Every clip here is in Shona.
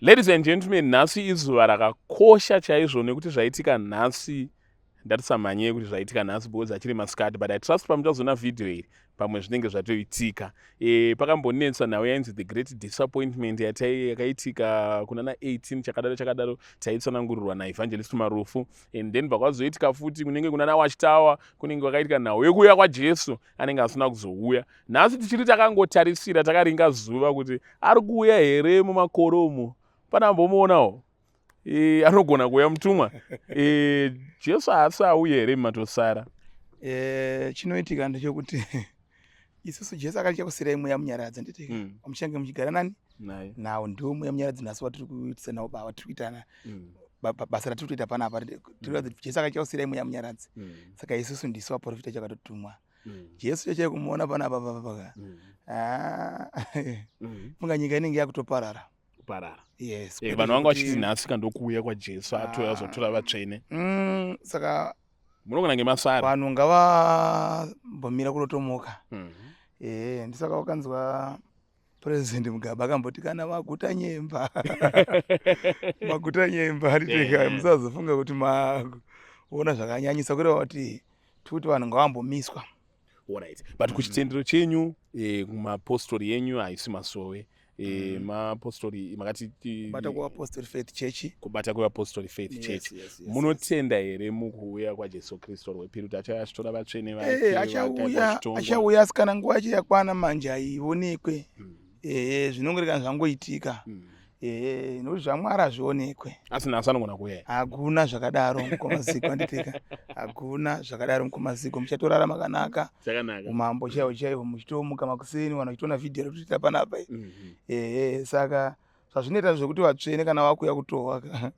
Ladies and gentlemen, nhasi izuva rakakosha chaizvo nekuti zvaitika nhasi, ndatisamhanyei kuti zvaitika nhasi because achiri masikati, but I trust pamuchazoona vhidhiyo iri pamwe zvinenge zvatoitika. Pakambonetsa nhau yainzi the great disappointment yakaitika kuna na 18 chakadaro chakadaro, taitsanangurirwa naEvangelist Marufu. And then pakwazoitika futi kunenge kuna naWatchtower, kunenge kwakaitika nhau yekuuya kwaJesu anenge asina kuzouya. Nhasi tichiri takangotarisira, takaringa zuva kuti ari kuuya here mumakore umu. Pana ambomuonawo anogona kuuya mutumwa? Jesu haasi auye here mumatosara? Chinoitika ndechekuti isusu Jesu akati chakusirai mweya munyaradzi, handiti? Muchange muchigara nani? Naye. Nawo ndiwo mweya munyaradzi nhasi watiri kuitisa nawo, watiri kuitana basa ratiri kutoita panapa. Jesu akati chakusirai mweya munyaradzi. Saka isusu ndisu vaprofita chakatotumwa. Jesu chachai kumuona panapa papapa. Funga nyika inenge yakutoparara. Kuparara. Yes. Vanhu vanga vachiti nhasi kandokuuya kwaJesu, atouya azotora vatsvene. Saka munogona ngemasara. Vanhu ngavambomira kurotomoka. Ndisaka wakanzwa President Mugabe akamboti kana maguta nyemba, maguta nyemba, handiteka, musazofunga kuti maona zvakanyanyisa, kureva kuti tikuti vanhu ngavambomiswa. Alright, but kuchitendero chenyu, kumapostori yenyu, haisi masowe, mapostori makati? Kubata kuApostle Faith Church. Kubata kweApostle Faith Church. Munotenda here mukuuya kwaJesu Kristu rwepiri, kuti achauya achitora vatsvene vake? Achauya. Vachitongwa? Achauya, asi kana nguva yacho yakwana manje haionekwe. Zvinongorekana zvangoitika. Nokuti zvaMwari hazvionekwe. Asi nhasi anogona kuuya here? Hakuna zvakadaro, mukomaziko, handiteka, hakuna zvakadaro, mukomaziko. Muchatorarama kanaka. Chakanaka. Umambo chaiwo chaiwo, muchitomuka makuseni, vanhu vachitoona vhidhiyo rekutoita panapa. Ehe, saka zvazvinoita zvekuti vatsvene kana vakuya kutohwa ka,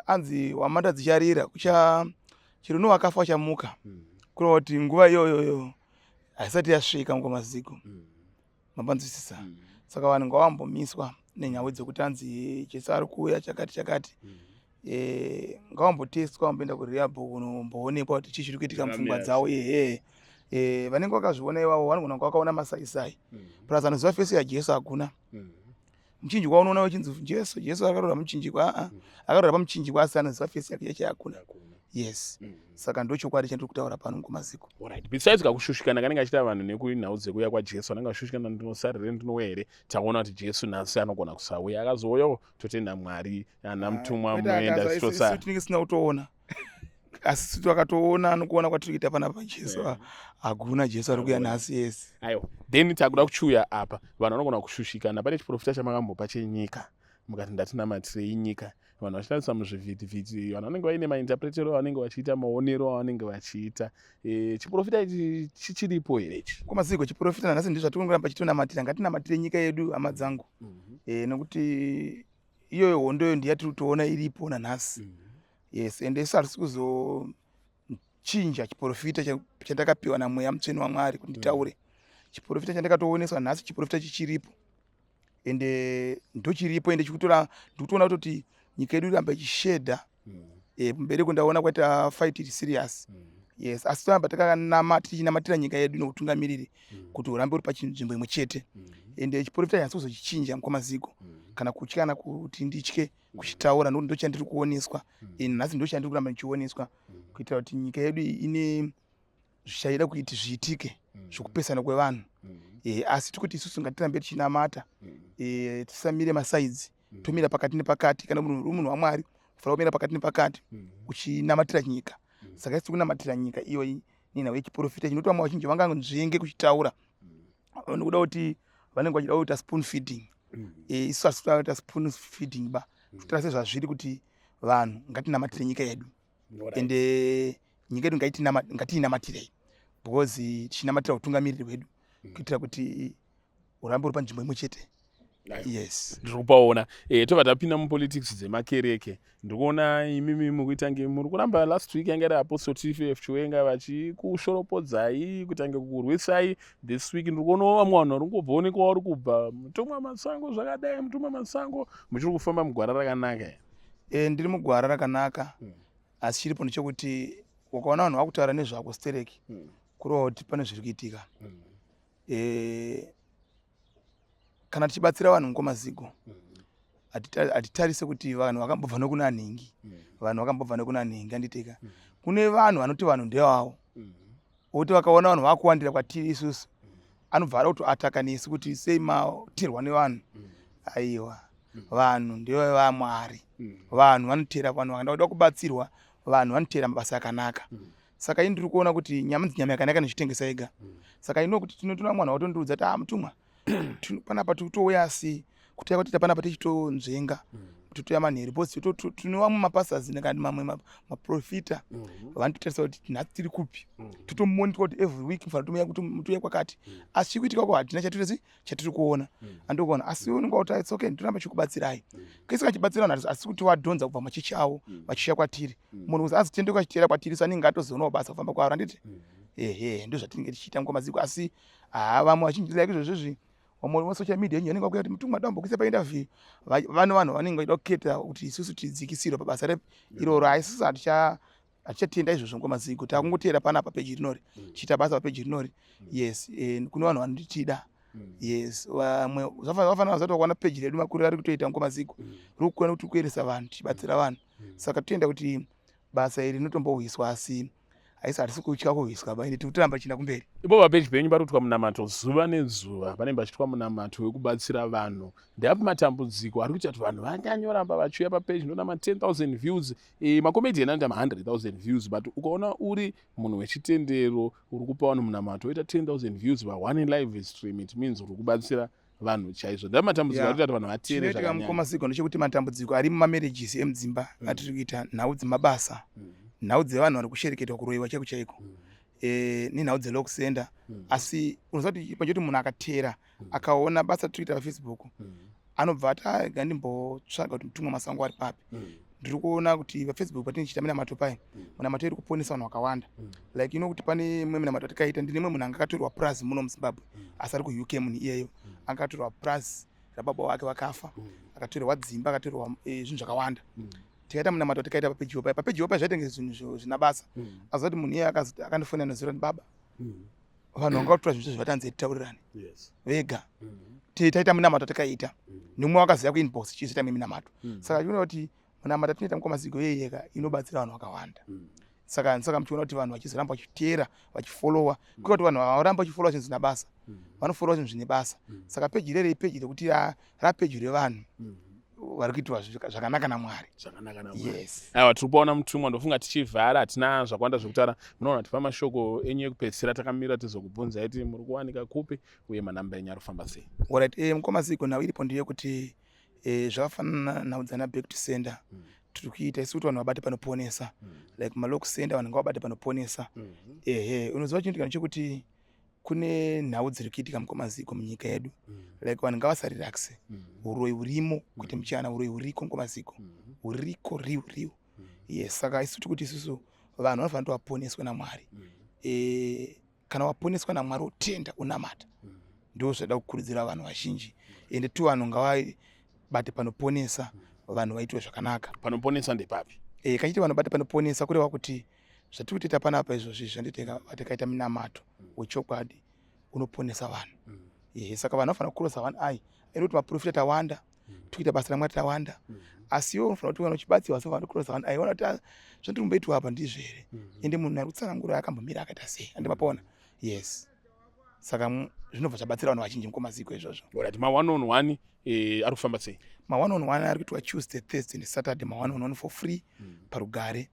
anzi hwamanda dzicharira kucha chero nowakafa wachamuka. Kureva kuti nguva iyoyoyo haisati yasvika, mukomaziko. Mapanzwisisa? Saka vanhu ngavambomiswa nenhau dzekuti anzi Jesu ari kuuya chakati chakati. Ngavambotestwa, vamboenda kurehab kunomboonekwa kuti chii chiri kuitika mupfungwa Zvakamira dzavo. Ehe, vanenge vakazviona ivavo vanogona kunge vakaona masaisai. Plus anoziva face yaJesu hakuna. Muchinjikwa unoona uchinzi Jesu, Jesu akarora muchinjikwa, aa, akarora pamuchinjikwa, asi anoziva face yake yacho hakuna. Yes. Saka ndo chokwadi chandiri kutaura pano, mukomaziko. Alright. Besides kakushushikana kanenge achiita vanhu nekunhau dzekuuya kwaJesu, anenge ashushikana, ndinosarire, ndinouya here? Taona kuti Jesu nhasi anogona kusauya. Akazouyawo, totenda Mwari. Ana mutumwa munoenda zitosara. Tinenge tisina kutoona, asi takatoona nokuona kwatiri kuita panapa Jesu. Hakuna Jesu ari kuuya nhasi, yes. Aiwa, then takuda kuchiuya apa, vanhu vanogona kushushikana. Pane chiprofita chamakambopa chenyika, mukati ndatinamatirei nyika, vanhu vachitarisa muzvivhitivhiti, vanhu vanenge vaine mainterpretero avanenge vachiita, maonero avanenge vachiita. Chiprofita ichi chichiripo here ichi? Kwamaziko, chiprofita nanhasi ndizvo zvatiri kungoramba chitonamatira. Ngatinamatire nyika yedu, hama dzangu. Nekuti iyoyo hondoyo ndiyatiri kutoona iripo nanhasi. Yes, ende isu hatisi kuzochinja chiprofita chandakapiwa namweya mutsvene waMwari kuti nditaure. Chiprofita chandakatooneswa nhasi, chiprofita chichiripo, ende ndochiripo, ende chikutora ndikutoona kutoti nyika yedu iramba ichishedha. Mberi kundaona kwaita fight iri serious. Yes, asi toramba takanama tichinamatira nyika yedu noutungamiriri kuti urambe uri pachinzvimbo imwe chete. Ende chiprofita chasi kuzochinja, mukomaziko, kana kutya kana kuti nditye kuchitaura, nokuti ndochandiri kuoneswa. Nhasi ndochandiri kuramba ndichioneswa, kuitira kuti nyika yedu iyi ine zvichaida kuti zviitike zvokupesana kwevanhu. Asi tikuti isusu ngatirambe tichinamata. Tisamire masides, tomira pakati nepakati. Kana munhu uri munhu waMwari, ufanira kumira pakati nepakati uchinamatira nyika. Saka isi tikunamatira nyika iyoyi nenhau yechiprofita chinoti vamwe vazhinji vanganzvenge kuchitaura nokuda kuti vanenge vachida kuita spoon feeding. Isu hasi kuda kuita spoon feeding ba, kutora sezvazviri kuti vanhu ngatinamatire nyika yedu. Ende nyika yedu ngatiinamatirei because tichinamatira utungamiriri hwedu kuitira kuti urambe uri panzvimbo imwe chete. Yes. Ndiri kupaona. Tobva tapinda mupolitics dzemakereke. Ndiri kuona imimi mukuita nge muri kuramba. Last week yanga iri Apostle TF Chiwenga vachikushoropodzai, kutange kukurwisai. This week ndiri kuonawo vamwe vanhu vari kungobvaonekwa vari kubva mutumwa Masango zvakadai. Mutumwa Masango, muchiri kufamba mugwara rakanaka here? Ndiri mugwara rakanaka. Asi chiripo ndechekuti ukaona vanhu vakutaura nezvako stereki, kureva kuti pane zviri kuitika. Kana tichibatsira vanhu, mukomazigo, Hatitarise kuti vanhu vakambobva nokuna nhingi, vanhu vakambobva nekuna nhingi, handitika? Kune vanhu vanoti vanhu ndevavo, vokuti vakaona vanhu vakuwandira kwatiri isusu, anobva ada kutoataka nesu kuti sei matirwa nevanhu. Aiwa, vanhu ndevamwari. Vanhu vanotera, vanhu vakaenda kuda kubatsirwa, vanhu vanotera mabasa akanaka. Saka ini ndiri kuona kuti nyama nyama yakanaka nechitengesa ega. Saka ino kuti tinotona mwana watondiudza kuti, "Ah, mutumwa, panapa tiri kutouya, asi kutouya kwatiita panapa tichitonzvenga, totoya manheru," because tine vamwe mapastors kana mamwe maprofita vanototarisa kuti nhasi tiri kupi. Totomonitor kuti every week mufanira kutomuya kuti mutoya kwakati, asi chiri kuitika ko hatina chatiri chatiri kuona, andikuona. Asi unenge kuti it's okay, ndinoramba chikubatsirai kese kachibatsira vanhu, asi kuti wadhonza kubva machechi avo vachiuya kwatiri. Munhu kuzi azitendeuka achiteera kwatiri, so anenge atozoonawo basa kufamba kwaro, handiti? Ehe, ndo zvatinenge tichiita ngomaziko. Asi haa, vamwe vazhinji, like izvozvizvi, vamwe vasocial media vanenge vakuya kuti, "Mutumwa, dambokuisa painterview." Vane vanhu vanenge vachida kuketa kuti isusu tidzikisirwe pabasa repi iroro. Haisusu hatichatenda izvozvo ngomaziko. Takungoteera panapa peji rinori, tichiita basa papeji rinori. Yes, kune vanhu vanotida. Yes, vamwe zvafanana zati wakaona peji redu makuriro ari kutoita ngomaziko, riri kukona kuti kueresa vanhu, tichibatsira vanhu. Saka toenda kuti basa iri rinotombohwiswa, asi haisi, hatisi kutya kuhwiswa ba, ende tiri kutoramba tichienda kumberi. Ipo papeji penyu pari kuitwa munamato zuva nezuva, panenge pachiitwa munamato wekubatsira vanhu. Ndeapi matambudziko ari kuita kuti vanhu vanyanyoramba vachiuya papeji? Ndoona ma10 000 views, macomedian anoita ma100 000 views, but ukaona uri munhu wechitendero uri kupa vanhu munamato woita 10 000 views pa1 live stream, it means uri kubatsira vanhu chaizvo. Ndeapi matambudziko ari kuita kuti vanhu vateere Chinoitika, zvakanyanya? mukoma Zigo, ndechekuti matambudziko ari mumamarriages emudzimba atiri kuita, nhau dzemabasa, nhau dzevanhu vari kushereketwa, kuroyiwa chaiko chaiko, nenhau dzelock center. Asi unoziva kuti pachoti munhu akateera akaona basa tiri kuita paFacebook, anobva ati, "Ah, ngandimbotsvaga kuti mutumwa masango ari papi." Ndiri kuona kuti paFacebook patinenge tichiita minamato pai, minamato iri kuponesa vanhu vakawanda. Like ino kuti pane imwe minamato atikaita, ndine mumwe munhu anga akatorwa purazi muno muZimbabwe, asi ari kuUK. Munhu iyeyo anga akatorwa purazi rababa wake vakafa, akatorerwa dzimba, akatorerwa zvinhu zvakawanda. Tikaita munamato tikaita papejiwo pai, papejiwo pai zvaitenge zvinhu zvina basa. Asi kuti munhu iye akandifonera noziva kuti, "Baba, vanhu vanga vatora zvinhu zvatanzi titaurirane vega." Taita munamato takaita nemumwe wakaziva kuinbox chizoita minamato. Saka chiona kuti munamato tinoita mukwamaziko yeyeka inobatsira vanhu vakawanda. Saka muchiona kuti vanhu vachizoramba vachiteera, vachifolowa, kwete kuti vanhu vavaramba vachifolowa zvinhu zvisina basa, vanofolowa zvinhu zvine basa. Saka peji rere ipeji rekuti rapeji revanhu vari kuitwa zvakanaka naMwari. Zvakanaka naMwari. Yes. Aiwa, tiri kupaona mutumwa. Ndofunga tichivhara, hatina zvakawanda zvekutaura. Munoona tipa mashoko enyu ekupedzisira, takamira tizokubvunzai kuti muri kuwanika kupi uye manamba enyu ari kufamba sei. Alright, mukoma Zigo, nhau iripo ndeyekuti zvakafanana nhau dzana back to sender. Tiri kuita isu kuti vanhu vabate panoponesa, like malock center, vanhu ngavabate panoponesa. Ehe, unoziva chinoitika ndechekuti kune nhau dziri kuitika, mukoma Zigo, munyika yedu. Like vanhu ngavasarelaxe, uroyi hurimo kuite muchana, uroyi huriko, mukoma Zigo, huriko riu riu. Yes, saka isu tiri kuti isusu vanhu vanofanira kuti vaponeswe naMwari. Kana waponeswa naMwari, utenda, unamata, ndo zvada kukurudzira vanhu vazhinji. Ende tu vanhu ngavabate panoponesa, vanhu vaitwe zvakanaka. Panoponesa ndepapi? Kachiti vanhu bate panoponesa, kureva kuti zvatiri kutoita panapa izvozvi, zvanditeka tikaita minamato wechokwadi unoponesa vanhu. Ehe, saka vanhu vanofanira kukurosa one eye ende kuti maprofita tawanda, tikuita basa raMwari tawanda, asi iwe unofanira kuti kana uchibatsirwa, asi unofanira kukurosa one eye, ona kuti, "Ah, zvandiri kumboitwa apa ndizvo here? Ende munhu ari kutsanangura akambomira akaita sei?" Ande mapona. Yes, saka zvinobva zvabatsira vanhu vazhinji, mukomaziko, izvozvo. Alright, ma one on one ari kufamba sei? Ma one on one ari kuitwa Tuesday, Thursday neSaturday, ma one on one for free parugare.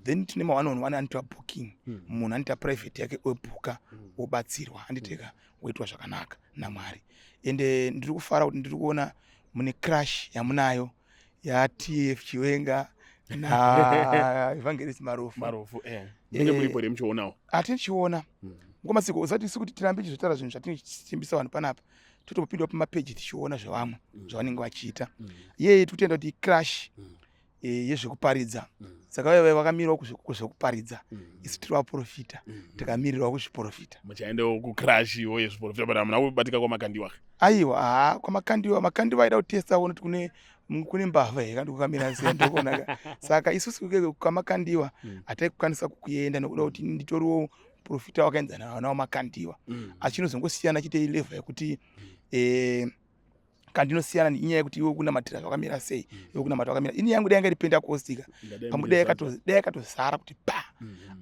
Then tine ma one on one anoitwa booking. Munhu anoita private yake, obhuka, obatsirwa, handiteka, woitwa zvakanaka naMwari. Ende ndiri kufara kuti ndiri kuona mune crash yamunayo yaTF Chiwenga naEvangelist Marufu. Marufu, munenge muripo here muchionawo? Hatinichiona, mukomasiko. Usati isi kuti tirambe tichizotaura zvinhu zvatinochimbisa vanhu panapa, totopindawo pamapeji tichiona zvevamwe zvavanenge vachiita. Yeye tikutenda kuti crash yezvekuparidza. Saka vaiva vakamirirawo kuzvekuparidza, isu tiri vaprofita, tikamirirawo kuzviprofita. Muchaendawo kucrash-iwo yezviprofita, but hamuna kubatika kwamakandiwa? Aiwa, haa, kwamakandiwa, makandiwa aida kutesta kuti kune mbavha here kandi kukamira sei, ndokuonaka. Saka isusu kwamakandiwa hataikwanisa kukuenda nokuda kuti nditoriwo profita wakaenzana nawo makandiwa, asi chinozongosiyana chite ilevel yekuti Kandinosiyana inyaya yekuti iwe kunamatira zvakamira sei, iwe kunamata kwakamira. Ini yangu dai yanga iri Pentecost ka, pamwe dai yakatozara kuti pa.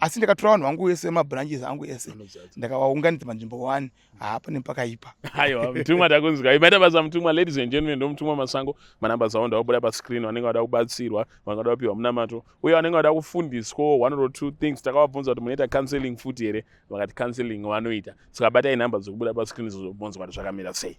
Asi ndakatora vanhu vangu vese, mabranches angu ese, ndakavaunganidza panzvimbo one. Haapa nepakaipa. Aiwa, mutumwa, takunzwa. Maita basa, mutumwa. Ladies and gentlemen, ndomutumwa Masango. Manamba dzavo ndawabuda pascreen. Vanenge vada kubatsirwa, vanenge vada kupiwa munamato, uye vanenge vada kufundiswawo one or two things. Takavabvunza kuti munoita counseling futi here, vakati counseling vanoita. Saka batai nhamba dzekubuda pascreen zozobvunzwa kuti zvakamira sei.